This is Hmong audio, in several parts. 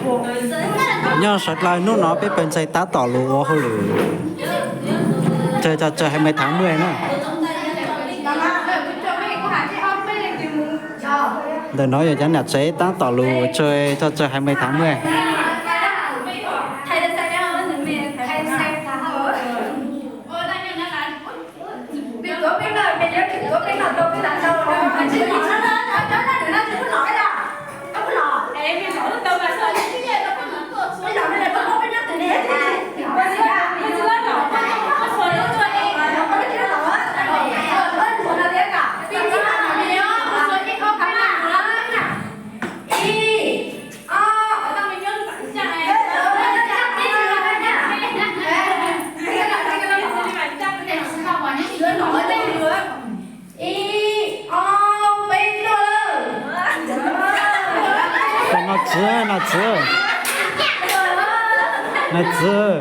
Nyob sawv dlawg, hnub no peb pawg ntxhais tab tom los ua hauj lwm, ces tso tsawg hais mej thav muaj na. Ntawm no yog cov niam tsev tab tom los tso tsawg hais mej thav muaj. Ib, ob, peb, tuaj lawm. Nom txiv, nom txiv, nom txiv.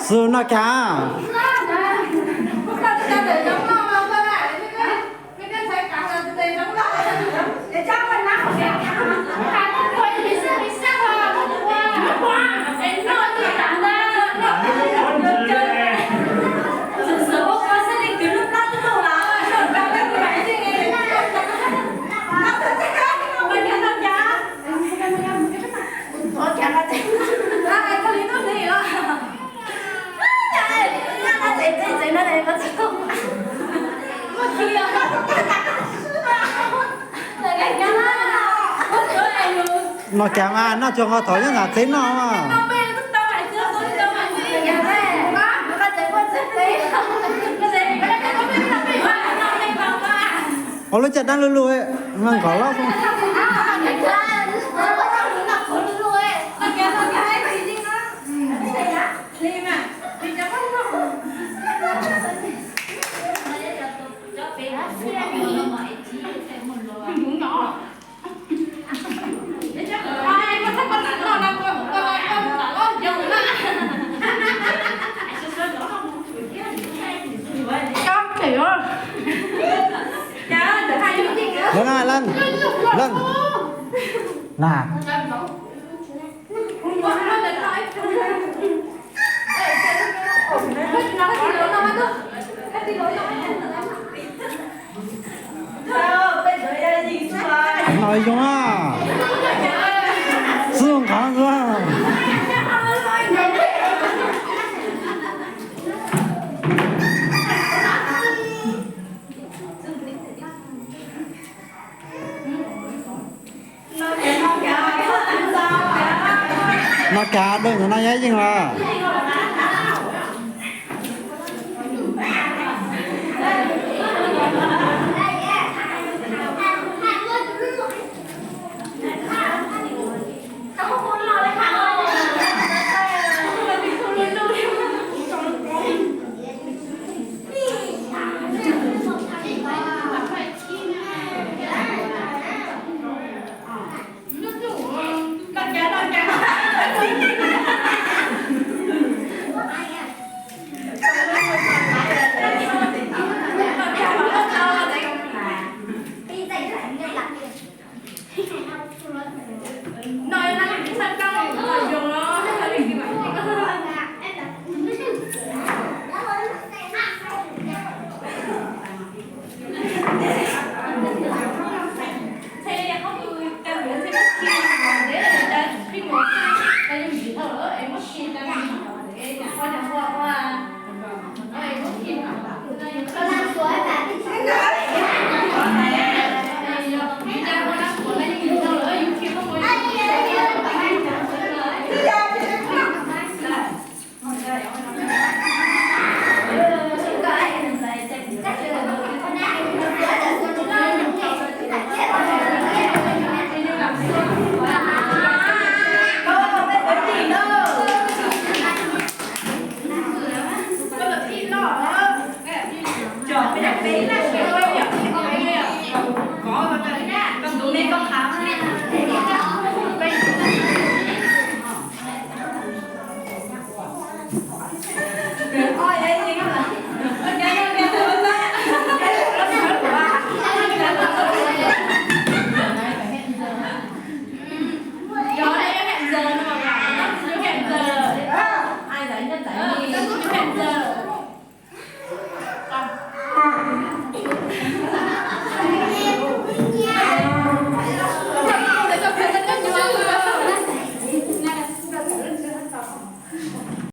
Xwb noj kag. Noj kag mas, noj tsuag nqos thaum nyob nram tsev noj. Ua lub caj dab luj luj, noj nqos loj. Lawv na, lawv na. Noj zoo a. Xwb nqhov xwb. Noj kag dua ntawm no yog yeej los.